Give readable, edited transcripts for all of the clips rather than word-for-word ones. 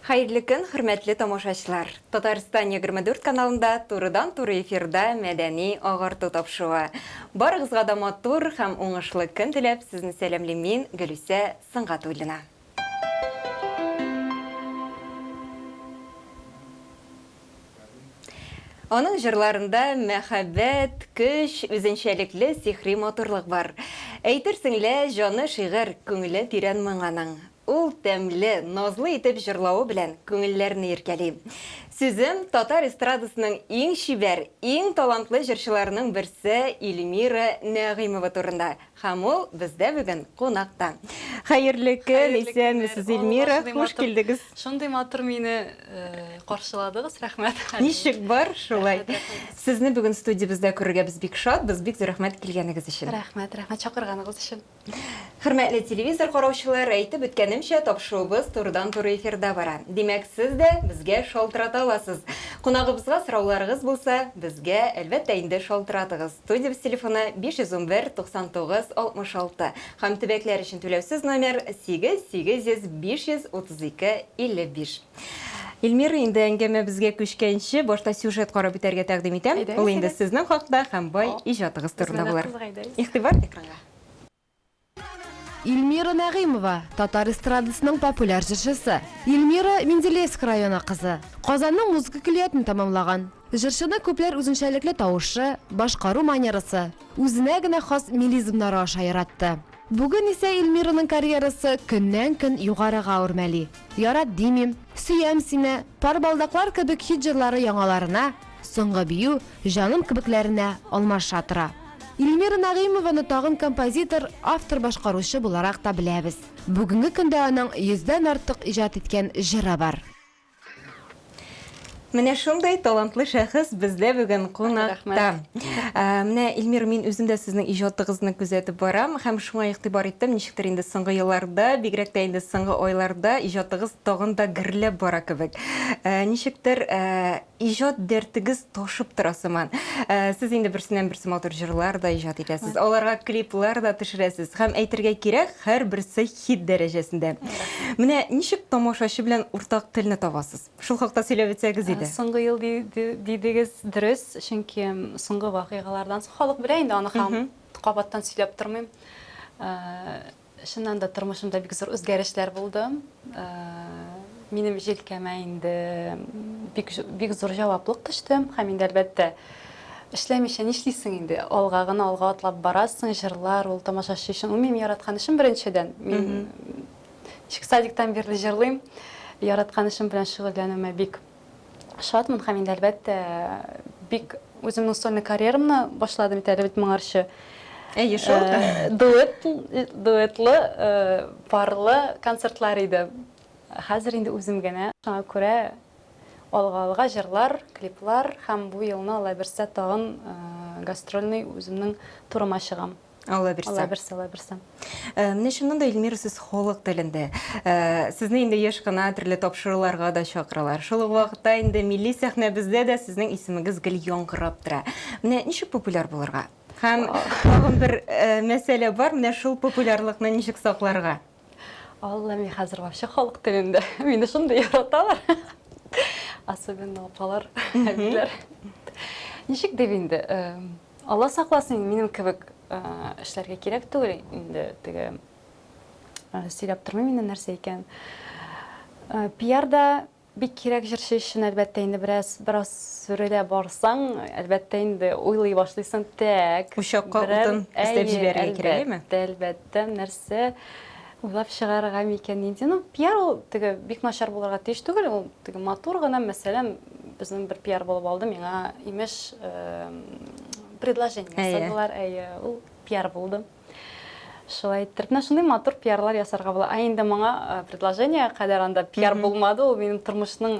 Хәерле көн, хөрмәтле тамашачылар! Татарстан 24 каналында турыдан-туры эфирда мәдәни агарту тапшыруы. Барыгызга да матур һәм уңышлы көн теләп, сезне сәламлим мин, Гөлүсә Сөнгатуллина. Аның җырларында мәхәббәт, көч, үзенчәлекле сихри матурлык бар. Әйтерсең лә, җаны шигырь, күңеле тирән моң аның. Ул тәмле, назлы итеп җырлавы белән күңелләрне иркәли. Сүзем татар эстрадасының иң чибәр, иң талантлы җырчыларының берсе Эльмира Нәгыймова турында. Һәм ул бездә бүген кунакта. Хәерле көн, исәнмесез, Эльмира, хуш килдегез. Шундый матур мине каршыладыгыз, рәхмәт. Ничек бар, шулай. Сезне бүген студиябездә күрергә без бик шатбыз, бик зур рәхмәт килгәнегез өчен. Рәхмәт, рәхмәт чакырганыгыз өчен. Хөрмәтле телевизор караучылар, әйтеп үткәнемчә, тапшыруыбыз турыдан-туры эфирда бара. Димәк, сез дә безгә шалтырата аласыз. Кунагыбызга сорауларыгыз булса, безгә, әлбәттә инде, шалтыратыгыз. Студиябез телефоны 511 99 66 һәм төбәкләр өчен түләүсез номер 8 800 532 55. Эльмира, инде әңгәмәбезгә күчкәнче, башта сюжет карап үтәргә тәкъдим итәм. Ул инде сезнең хакта һәм бай иҗатыгыз турында булыр. Игътибар экранга. Ильмира Нәгыймова, татар эстрадасының популяр җырчысы. Ильмира, Менделеевск районы кызы. Казанның музыка көллиятен тәмамлаган. Җырчыны күпләр үзенчәлекле тавышы, башкару манерасы, үзенә генә хас мелизмнары аша яратты. Бүген исә Ильмираның карьерасы көннән-көн югарыга үрмәли. Ярат димим, Сөям сине, Пар балдаклар кебек хит җырлары яңаларына, Соңгы бию, Җаным кебекләренә алмаша тора. Ильмира Нәгыймованы тагын композитор, автор-башкаручы буларак та беләбез. Бүгенге көндә аның йөздән артык иҗат иткән җыры бар. Менә шундый талантлы шәхес бездә бүген кунакта. Менә, Ильмира, мин үзем дә сезнең иҗатыгызны күзәтеп барам һәм шуңа игътибар иттем, ничектер инде соңгы елларда, бигрәк тә инде соңгы айларда иҗатыгыз тагын да гөрләп бара кебек. Ничектер Иҗат дәртегез ташып тора сыман. Сез инде берсеннән-берсе матур җырлар да иҗат итәсез, аларга клиплар да төшерәсез һәм әйтергә кирәк, һәрберсе хит дәрәҗәсендә. Менә ничек тамашачы белән уртак телне табасыз? Шул хакта сөйләп үтсәгез иде. Соңгы ел дидегез, дөрес, чөнки соңгы вакыйгалардан соң халык белә инде аны һәм кабаттан сөйләп тормыйм. Чыннан да тормышымда бик зур үзгәрешләр булды. Минем җилкәмә инде бик бик зур җаваплык төште һәм инде әлбәттә эшләмичә нишлисең инде? Алга гына алга атлап барасың, җырлар ул тамашачы өчен. Ул минем яраткан эшем беренчедән. Мин ничек садиктан бирле җырлыйм. Яраткан эшем белән шөгыльләнүемә бик Шатмын һәм инде, әлбәттә, бик үземнең сольный карьерамны башладым бит әле бит моңарчы. Әйе, шул. Дуэт, дуэтлы, парлы концертлар иде. Хәзер инде үзем генә. Шуңа күрә алга-алга җырлар, клиплар һәм бу елны, Алла бирсә, тагын гастрольный үземнең турыма чыгам. Алла бирсә. Алла бирсә, Алла бирсә. Э, менә чыннан да, Эльмира, сез халык телендә. Э, сезне инде еш кына төрле тапшыруларга да чакыралар. Шул ук вакытта инде милли сәхнәбездә дә сезнең исемегез гел яңгырап тора. Менә ничек популяр булырга? Һәм тагын бер э, мәсьәлә бар, менә шул популярлыкны ничек сакларга? Алла, мин хәзер вообще халык телендә. Мине шундый яраталар. Особенно апалар, әбиләр. Ничек дип инде? Алла сакласын, минем кебек эшләргә кирәк түгел инде теге сөйләп тормыйм инде нәрсә икән. Пиар да бик кирәк җырчы өчен, әлбәттә инде бераз бераз сүрелә барсаң, әлбәттә инде уйлый башлыйсың, тәк. Учакка утын өстәп җибәрергә кирәк, әйеме? Әлбәттә, әлбәттә, нәрсә уйлап чыгарырга микән, нинди. Ну, пиар ул теге бик начар булырга тиеш түгел, ул теге матур гына, мәсәлән, безнең бер пиар булып алды, миңа, имеш, предложение ясадылар, әйе, ул пиар булды. Шулай иттереп, менә шундый матур пиарлар ясарга була. Ә инде моңа предложениегә кадәр анда пиар булмады, ул минем тормышның,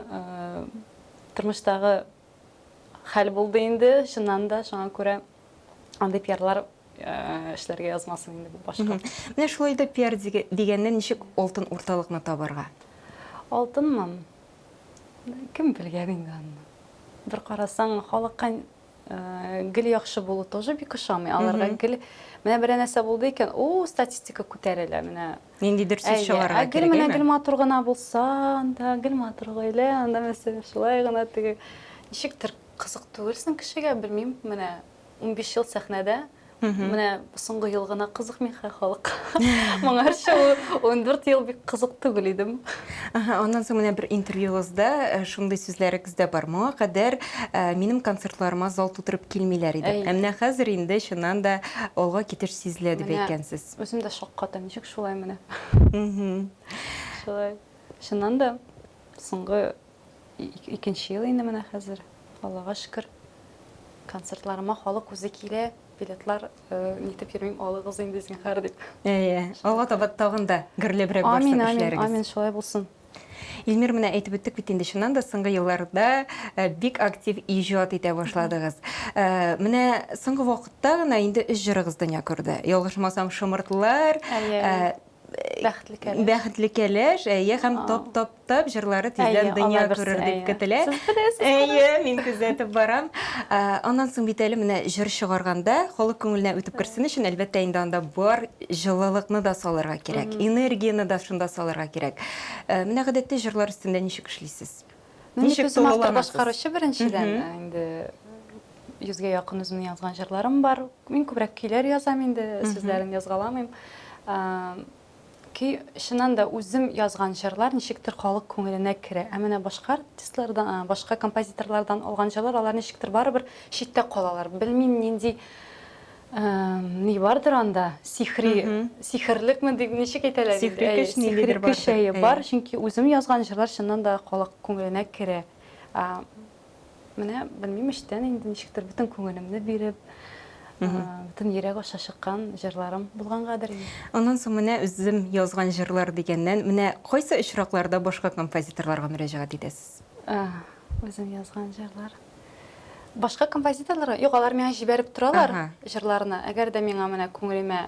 тормыштагы хәл булды инде, чыннан да, шуңа күрә андый пиарлар эшләргә язмасын инде бу башка. Менә шулай да пиар дигәнне ничек алтын урталыкны табарга? Алтынмы? Кем белгән инде аны. Бер карасаң, халыкка Гел яхшы булу тоже бик ошамый. Аларга гел менә берәр нәрсә булды икән, о, статистика күтәрелә, менә. Ниндидер сүз чыгарырга кирәк. Гел менә гел матур гына булса, анда гел матур гаилә, анда мәсәлән шулай гына теге ничектер кызык түгелсең кешегә, белмим, менә 15 ел сәхнәдә Менә соңгы ел гына кызык миңа халык. Моңарчы 14 ел бик кызык түгел идем. Ага, аннан соң менә бер интервьюгызда э, шундый сүзләрегез дә бар. Моңа кадәр э, минем концертларыма зал тутырып килмиләр иде. Ә менә хәзер инде чыннан да алга китеш сизелә дип әйткәнсез. Үзем дә шаккатам, ничек шулай менә. Шулай. Чыннан да соңгы Икенче ел инде менә хәзер, Аллага шөкер, концертларыма халык үзе килә, билетлар нитеп йөрмим, алыгыз инде зинһар дип. Әйе, алга таба тагын да гөрләбрәк барсын эшләрегез. Амин, амин, шулай булсын. Илмир, менә әйтеп үттек бит инде, чыннан да соңгы елларда бик актив иҗат итә башладыгыз. Менә соңгы вакытта гына инде өч җырыгыз дөнья күрде. Ялгышмасам, Шомыртлар, Бәхетле кәләш. Бәхетле кәләш, әйе, һәм топ топ топ җырлары тиздән дөнья күрер дип көтелә. Сез беләсез. Әйе, мин күзәтеп барам. Аннан соң бит әле менә җыр чыгарганда халык күңеленә үтеп керсен өчен, әлбәттә инде анда бар җылылыкны да салырга кирәк, энергияне дә шунда салырга кирәк. Менә гадәттә җырлар өстендә ничек эшлисез? Ничек үзем автор башкаручы беренчедән, инде йөзгә якын үземнең язган җырларым бар. Мин күбрәк көйләр язам инде, сүзләрен язгаламыйм. Көй, чыннан да үзем язган җырлар ничектер халык күңеленә керә. Ә менә башка артистлардан, башка композиторлардан алган җырлар, алар ничектер барыбер читтә калалар. Белмим, нинди ни бардыр анда, сихри, сихерлекме дип ничек әйтәләр? Сихри көч ниндидер бар. Сихри көч бар, чөнки үзем язган җырлар чыннан да халык күңеленә керә. Менә, белмим, эчтән инде ничектер бөтен күңелемне биреп, бөтен йөрәк аша чыккан җырларым булгангадыр инде. Аннан соң менә үзем язган җырлар дигәннән, менә кайсы очракларда башка композиторларга мөрәҗәгать итәсез? Үзем язган җырлар. Башка композиторларга, юк, алар миңа җибәреп торалар җырларны. Әгәр дә миңа менә күңелемә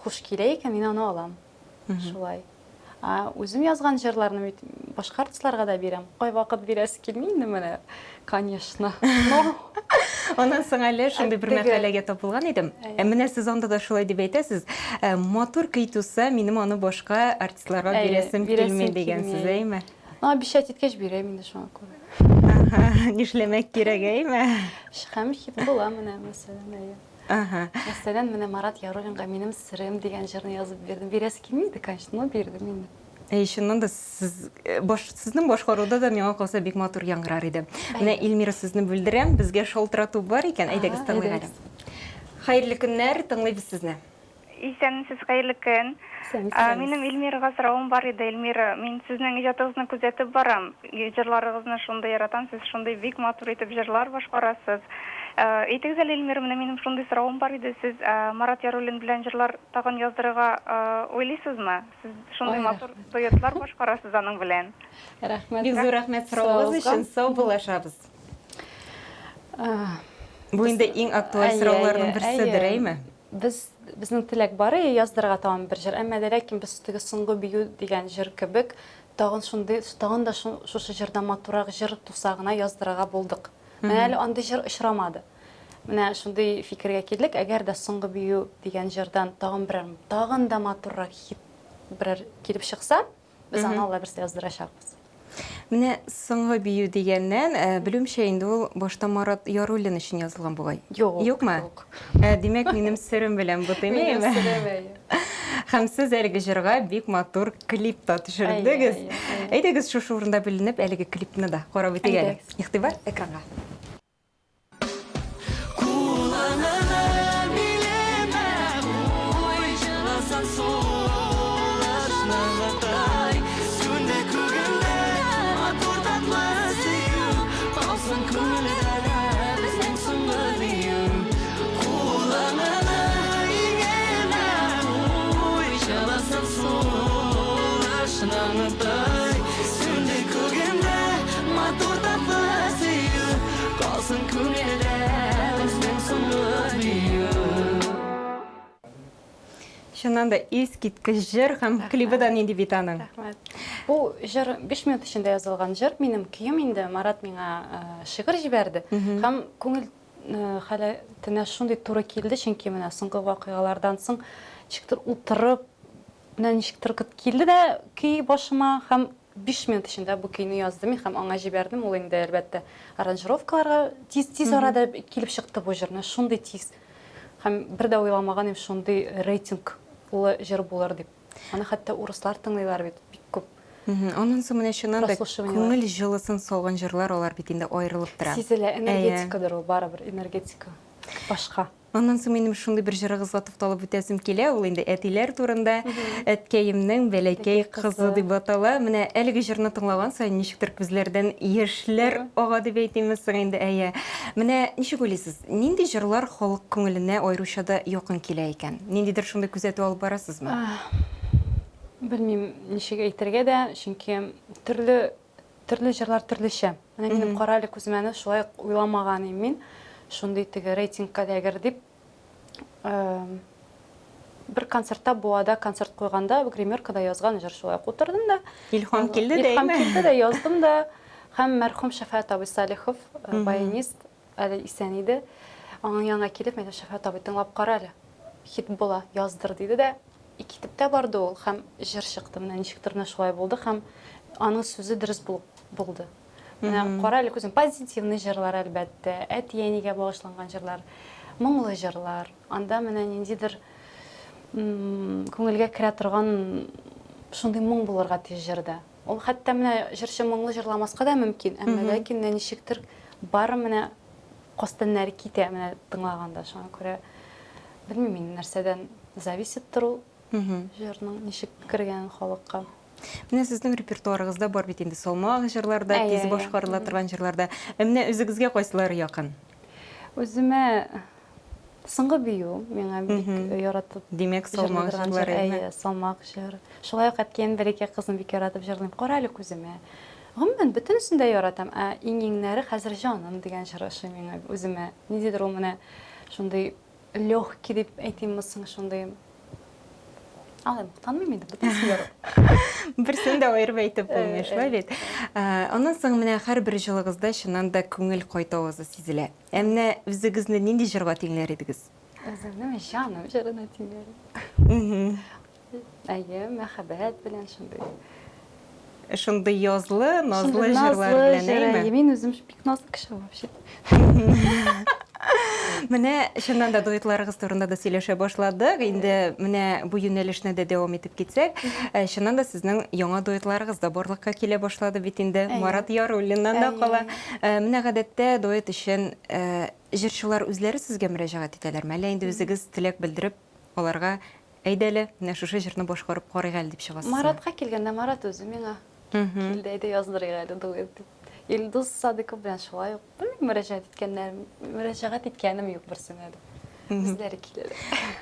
хуш килә икән, мин аны алам. Шулай. Ә үзем язган җырларны бит башка артистларга да бирәм. Кайвакыт бирәсе килми инде менә, конечно. Но Аннан соң әле шундый бер мәкаләгә тапылган идем. Ә менә сез анда да шулай дип әйтәсез. Матур көй туса, минем аны башка артистларга бирәсем килми дигәнсез, әйме? Ну, обещать иткәч бирәм инде шуңа күрә. Ага, нишләмәк кирәк, әйме? Һәм хит була менә, мәсәлән, әйе. Ага. Мәсәлән, менә Марат Яруллинга Минем серем дигән җырны язып бирдем. Бирәсе килми иде, конечно, но бирдем инде. Әй, чыннан да сез э, баш, сезнең башкаруда да миңа калса бик матур яңгырар иде. Менә Эльмира сезне бүлдерәм, безгә шалтырату бар икән, әйдәгез тыңлыйк әле. Хәерле көннәр, тыңлыйбыз сезне. Исәнмесез, хәерле көн. Исәнмесез. Минем Эльмирага соравым бар иде. Эльмира, мин сезнең иҗатыгызны күзәтеп барам. Җырларыгызны шундый яратам, сез шундый бик матур итеп җырлар башкарасыз. Әйтегез әле, Эльмира, менә минем шундый соравым бар иде. Сез Марат Яруллин белән җырлар тагын яздырырга уйлыйсызмы? Сез шундый матур дуэтлар башкарасыз аның белән. Рәхмәт. Бик зур рәхмәт соравыгыз өчен. Саубуллашабыз. Бу инде иң актуаль сорауларның берседер, әйме? Без, безнең теләк бар иде яздырырга тагын бер җыр, әмма дә ләкин без теге Соңгы бию дигән җыр кебек тагын шундый, тагын да шушы җырдан матуррак җыр туса гына яздырырга булдык. Менә әле андый җыр очрамады. Менә шундый фикергә килдек, әгәр дә Соңгы бию дигән җырдан тагын берәр, тагын да матуррак хит берәр килеп чыкса, Без аны Алла бирсә яздырачакбыз. Менә соңгы бию дигәннән, э, белүемчә инде ул башта Марат Яруллин өчен язылган бугай. Юк. Юкмы? Юк. Э, димәк, минем серем белән бутыйм, Минем серем, әйе. Һәм сез әлеге җырга бик матур клип та төшердегез. Әйдәгез шушы урында бүленеп әлеге клипны да карап үтик әле. Игътибар экранга. Чыннан да искиткеч җыр һәм клибы да нинди бит аның. Рәхмәт. Бу җыр 5 минут эчендә язылган җыр. Минем көем инде, Марат миңа шигырь җибәрде. Һәм күңел халәтенә шундый туры килде, чөнки менә соңгы вакыйгалардан соң ничектер утырып, менә ничектер килде дә көй башыма һәм 5 минут эчендә бу көйне яздым мин һәм аңа җибәрдем. Ул инде, әлбәттә, аранжировкаларга тиз-тиз арада килеп чыкты бу җыр. Менә шундый тиз. Һәм бер дә уйламаган идем, шундый рейтинглы җыр булыр дип. Аны хәтта урыслар тыңлыйлар бит, бик күп. Аннан соң менә чыннан да күңел җылысын салган җырлар алар бит инде аерылып тора. Сизелә, энергетикадыр ул, барыбер энергетика башка. Аннан соң минем шундый бер җырыгызга тукталып үтәсем килә, ул инде әтиләр турында, Әткәемнең бәләкәй кызы дип атала. Менә әлеге җырны тыңлаган саен ничектер күзләрдән яшьләр ага дип әйтимме соң инде, әйе. Менә ничек уйлыйсыз, нинди җырлар халык күңеленә аеруча да якын килә икән? Ниндидер шундый күзәтү алып барасызмы? Белмим, ничек әйтергә дә, чөнки төрле төрле җырлар төрлечә. Менә минем Кара әле күземәне шулай ук уйламаган идем мин, шундый теге рейтингка эләгер дип. Бер концертта Буада концерт куйганда, гримеркада язган җыр шулай ук утырдым да. Илһам килде дә, Илһам килде дә яздым да. Һәм мәрхүм Шәфәгать абый Салихов, баянист, Әле исән иде. Аның янына килеп, мәйтәм, Шәфәгать абый, тыңлап кара әле. Хит була, яздыр, диде дә, и китеп тә барды ул, һәм җыр чыкты. Менә ничектер менә шулай булды һәм аның сүзе дөрес булып булды. Менә кара әле күзем, позитивный җырлар, әлбәттә, әти-әнигә багышланган җырлар, моңлы җырлар. Анда менә ниндидер күңелгә керә торган шундый моң булырга тиеш җырда. Ул хәтта менә җырчы моңлы җырламаска да мөмкин, әмма ләкин менә ничектер бары менә кастеннәре китә менә тыңлаганда. Шуңа күрә белмим инде нәрсәдән зависиттыр ул җырның ничек кергәнен халыкка. Менә сезнең репертуарыгызда бар бит инде салмак җырлар да, тиз башкарыла торган җырлар да. Ә менә үзегезгә кайсылары якын? Үземә Соңгы бию миңа бик яратып. Димәк, салмак җырлар, әйеме? Әйе, салмак җыр. Шулай ук әткәем бәләкәй кызын бик яратып җырлыйм. Кара әле күземә. Гомумән, бөтенесен дә яратам. Ә иң-иңнәре хәзер Җаным дигән җыр ошый миңа үземә. Ниндидер ул менә шундый легкий дип әйтимме соң, шундый. Алай мактанмыйм инде, бөтенесен яратам. Берсен дә аерып әйтеп булмый, шулай бит? Аннан соң менә һәрбер җылыгызда чыннан да күңел кайтавазы сизелә. Ә менә үзегезне нинди җырга тиңләр идегез? Үземне җаным җырына тиңләр идем. Әйе, мәхәббәт белән шундый. Шундый язлы, назлы җырлар белән, әйеме? Мин үзем бик назлы кеше вообще. Менә чыннан да дуэтларыгыз турында да сөйләшә башладык. Инде менә бу юнәлешне дә дәвам итеп китсәк, э, чыннан да сезнең яңа дуэтларыгыз да барлыкка килә башлады бит инде. Марат Яруллиннан да кала. Э, менә гадәттә дуэт өчен э, җырчылар үзләре сезгә мөрәҗәгать итәләрме? Әллә инде үзегез теләк белдереп аларга әйдә әле, менә шушы җырны башкарып карыйк әле дип чыгасызмы? Маратка килгәндә Марат үзе миңа килде, әйдә яздырыйк әле дуэт дип. Илдус Садыков белән шулай ук. Белмим, мөрәҗәгать иткәннәр, мөрәҗәгать иткәнем юк берсенә дә. Үзләре киләләр.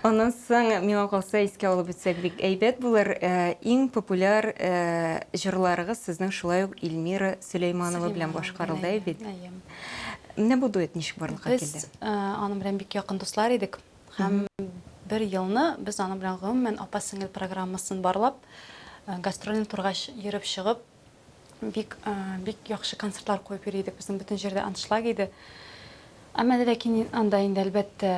Аннан соң, миңа калса, искә алып үтсәк бик әйбәт булыр. Э, иң популяр э, җырларыгыз сезнең шулай ук Эльмира Сөләйманова белән башкарылды, әй бит? Әйе. Менә бу дуэт ничек барлыкка килде? Без э, аның белән бик якын дуслар идек. Һәм бер елны без аның белән гомумән апа-сеңел программасын барлап, гастрольне турга йөреп чыгып, бик бик яхшы концертлар куеп йөри идек. Безнең бөтен җирдә аншлаг иде. Әмма дә ләкин анда инде әлбәттә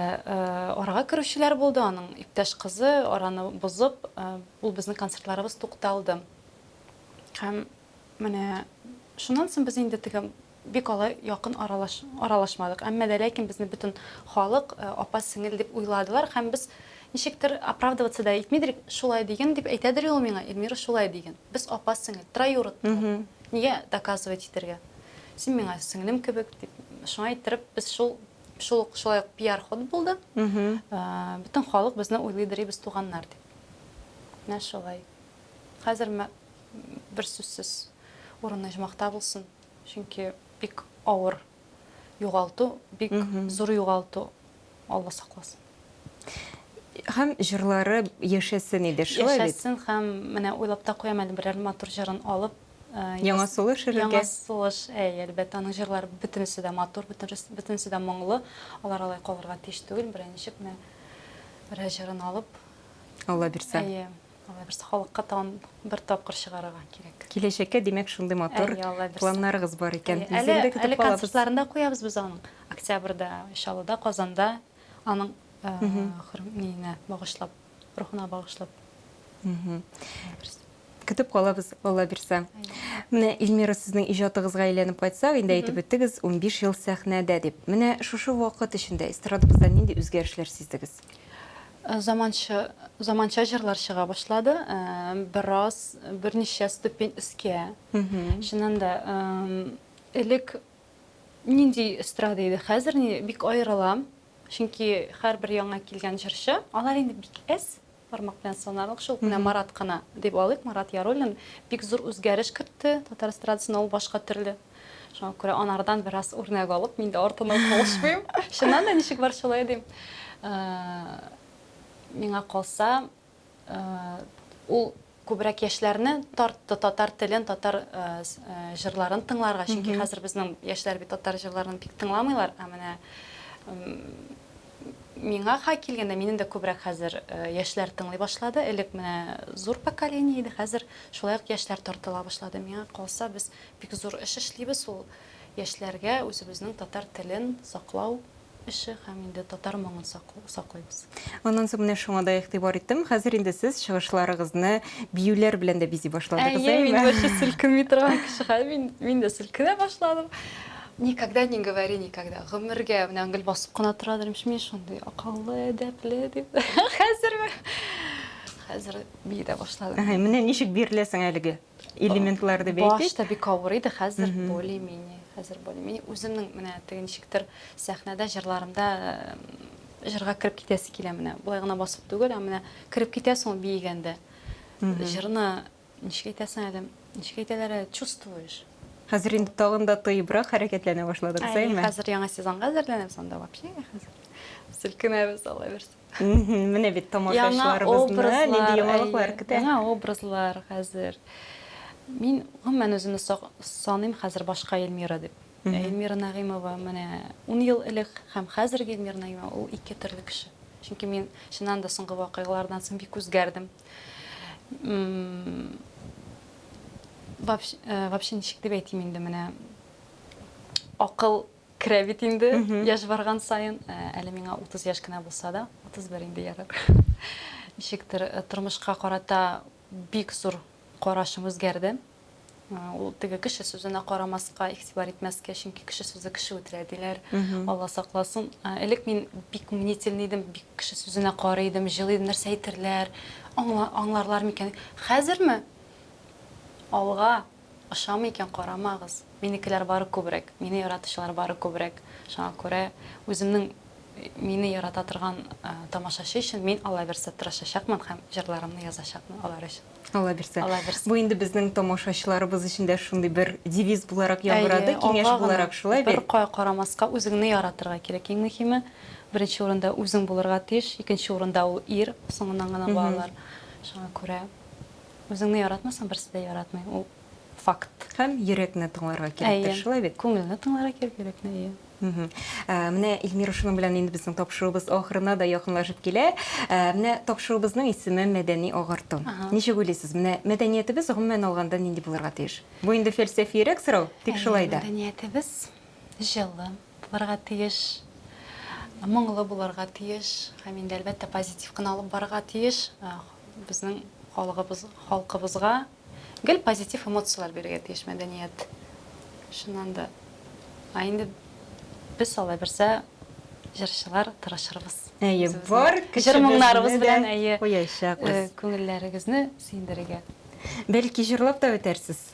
арага керүчеләр булды. Аның иптәш кызы араны бозып, ул безнең концертларыбыз тукталды. Һәм менә шуннан соң без инде теге Бик алай якын аралаш, аралашмадык. Әмма дә ләкин безне бөтен халык апа-сеңел дип уйладылар һәм без ничектер оправдываться да итмидер, шулай диген дип әйтәдер ул миңа, Эльмира шулай диген. Без апа-сеңел, троюродныйлар. Нигә доказывать итәргә? Син миңа сеңлем кебек дип. Шуңа иттереп без шул шул ук шулай ук пиар-ход булды. Бөтен халык безне уйлыйдыр, без туганнар дип. Менә шулай. Хәзер бер сүзсез урыны оҗмахта булсын. Чөнки бик авыр югалту, бик зур югалту, Алла сакласын. Һәм җырлары яшәсен иде, шулай бит? Яшәсен һәм менә уйлап та куям әле берәр матур җырын алып. Яңа сулыш өрергә. Яңа сулыш, әй, әлбәттә, аның җырлары бөтенесе дә матур, бөтенесе дә моңлы. Алар алай калырга тиеш түгел, берәр ничек менә берәр җырын алып. Алла бирсә. Әйе. Алла бирсә, халыкка тагын бер тапкыр чыгарырга кирәк. Киләчәккә, димәк, шундый матур Әйе, Алла бирсә. планнарыгыз бар икән. Әйе, Без әле, инде көтеп әле калабыз. концертларын да куябыз без аның. Октябрьдә Чаллыда, Казанда аның хөрмәтенә багышлап, рухына багышлап. Көтеп калабыз, Алла бирсә. Менә, Эльмира, сезнең иҗатыгызга әйләнеп кайтсак, инде әйтеп үттегез, 15 ел сәхнәдә дип. Менә шушы вакыт эчендә эстрадабызда нинди үзгәрешләр сиздегез? Заманча, заманча җырлар чыга башлады. Бераз, берничә ступень өскә. Чыннан да, элек нинди эстрада иде, хәзер ни бик аерыла. Чөнки һәрбер яңа килгән җырчы, алар инде бик әз, бармак белән санарлык, шул менә Марат кына дип алыйк, Марат Яруллин бик зур үзгәреш кертте татар эстрадасына, ул башка төрле. Шуңа күрә анардан бераз үрнәк алып, мин дә артыннан калышмыйм. Чыннан да ничек бар шулай дим. Миңа калса, ул күбрәк яшьләрне тартты татар телен, татар җырларын тыңларга, чөнки хәзер безнең яшьләр бит татар җырларын бик тыңламыйлар, ә менә миңа ха килгәндә, минем дә күбрәк хәзер яшьләр тыңлый башлады. Элек менә зур поколение иде, хәзер шулай ук яшьләр тартыла башлады. Миңа калса, без Бик зур эш эшлибез ул яшьләргә үзебезнең татар телен саклау эше һәм инде татар моңын саклыйбыз. Аннан соң менә шуңа да игътибар иттем, хәзер инде сез чыгышларыгызны биюләр белән дә бизи башладыгыз, әйеме? Әйе, мин вообще селкенми торган кеше, хәзер мин, мин дә селкенә башладым. Никогда не говори никогда. Гомергә менә гел басып кына торадыр имеш, мин шундый акыллы, әдәпле дип. Хәзерме? Хәзер бии дә башладым. Менә ничек биреләсең әлеге элементлар дип әйтик. Башта бик авыр иде, хәзер более-менее, хәзер более-менее. Үземнең менә теге ничектер сәхнәдә җырларымда җырга кереп китәсе килә менә. Болай гына басып түгел, ә менә кереп китәсең ул биегәндә. Җырны ничек әйтәсең әле, ничек әйтәләр әле, чувствуешь. Хәзер инде тагын да тыебрак хәрәкәтләнә башладыгыз, әйеме? Хәзер яңа сезонга әзерләнәбез, анда вообще хәзер селкенәбез, Алла бирсә. Менә бит тамашачыларыбызны нинди яңалыклар көтә. Яңа образлар хәзер. Мин гомумән үземне саныйм хәзер башка Эльмира дип. Эльмира Нәгыймова менә 10 ел элек һәм хәзерге Эльмира Нәгыймова ул ике төрле кеше. Чөнки мин чыннан да соңгы вакыйгалардан соң бик үзгәрдем. Вообще, вообще ничек дип әйтим инде менә акыл Керә бит инде, яшь барган саен. Әле миңа 30 яшь кенә булса да, 31 инде ярар. Ничектер тормышка карата бик зур карашым үзгәрде. Ул теге кеше сүзенә карамаска, игътибар итмәскә, чөнки кеше сүзе кеше үтерә диләр. Алла сакласын. Элек мин бик мнительный идем, бик кеше сүзенә карый идем, җылый идем, нәрсә әйтерләр, аңларлар микән. Хәзерме? Алга! Ошамый икән, карамагыз. Минекеләр бары күбрәк, мине яратучылар бары күбрәк. Шуңа күрә үземнең мине ярата торган тамашачы өчен мин, Алла бирсә, тырышачакмын һәм җырларымны язачакмын алар өчен. Алла бирсә. Алла бирсә. Бу инде безнең тамашачыларыбыз өчен дә шундый бер девиз буларак яңгырады, киңәш буларак, шулай бит? Бер кая карамаска, үзеңне яратырга кирәк. Иң мөһиме, беренче урында үзең булырга тиеш, икенче урында ул ир, соңыннан гына балалар. Шуңа күрә Үзеңне яратмасаң, берсе дә яратмый. Ул факт. Һәм йөрәкне тыңларга кирәктер, шулай бит? Күңелне тыңларга кирәк, йөрәкне, әйе. Менә, Эльмира, шуның белән инде безнең тапшыруыбыз ахырына да якынлашып килә. Менә тапшыруыбызның исеме Мәдәни агарту. Ничек уйлыйсыз, менә мәдәниятебез гомумән алганда нинди булырга тиеш? Бу инде фәлсәфиерәк сорау, тик шулай да. Мәдәниятебез җылы булырга тиеш, моңлы булырга тиеш һәм инде, әлбәттә, позитив кына алып барырга тиеш. Безнең халыгыбыз, халкыбызга гел позитив эмоцияләр бирергә тиеш мәдәният. Чыннан да. Ә инде без алай берсә җырчылар тырышырбыз. Әйе, бар җыр-моңнарыбыз белән, әйе, куячакбыз. Күңелләрегезне сөендерергә. Бәлки җырлап та үтәрсез?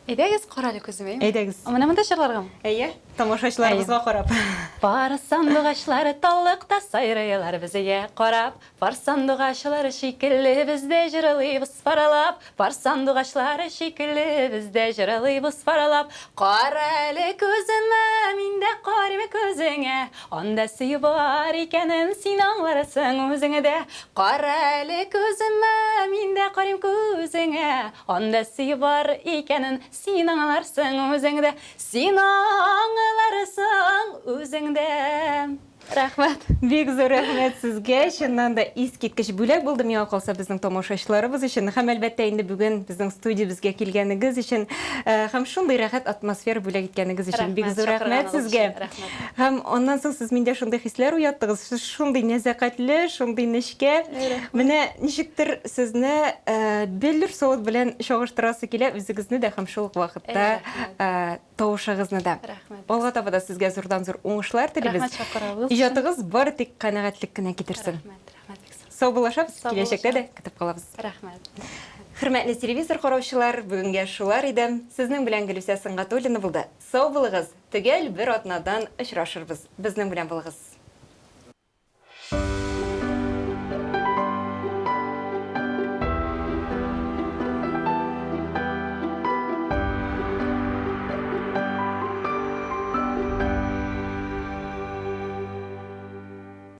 Әйдәгез, карале күземә. Әйдәгез. Менә монда җырларгамы? Әйе, тамашачыларыбызга карап. Пар сандугачлары таллыкта сайрыйлар безгә карап. Пар сандугачлары шикелле без дә җырлыйбыз паралап. Пар сандугачлары шикелле без дә җырлыйбыз паралап. Кара әле күземә, мин дә карыйм күзеңә. Анда сөю бар икәнен син аңларсың үзең дә. Кара әле күземә, мин дә карыйм күзеңә. Анда сөю бар икәнен син аңларсың үзең дә. Син аңларсың үзең дә. Рәхмәт. Бик зур рәхмәт сезгә. Чыннан да искиткеч бүләк булды миңа калса безнең тамашачыларыбыз өчен. Һәм әлбәттә инде бүген безнең студиябезгә килгәнегез өчен э, һәм шундый рәхәт атмосфера бүләк иткәнегез өчен бик зур рәхмәт сезгә. Һәм аннан соң сез миндә шундый хисләр уяттыгыз. Сез шундый нәзакәтле, шундый нечкә. Менә ничектер сезне э, бәллүр савыт белән чагыштырасы килә үзегезне дә һәм шул ук вакытта э, тавышыгызны да. Рәхмәт. Алга таба да сезгә зурдан-зур уңышлар телибез. Рәхмәт чакыруыгыз өчен. Иҗатыгыз бары тик канәгатьлек кенә китерсен. Рәхмәт, рәхмәт бик зур. Саубуллашабыз, киләчәктә дә көтеп калабыз. Рәхмәт. Хөрмәтле телевизор караучылар, бүгенгә шулар иде. Сезнең белән Гөлүсә Сөнгатуллина булды. Сау булыгыз, төгәл бер атнадан очрашырбыз. Безнең белән булыгыз.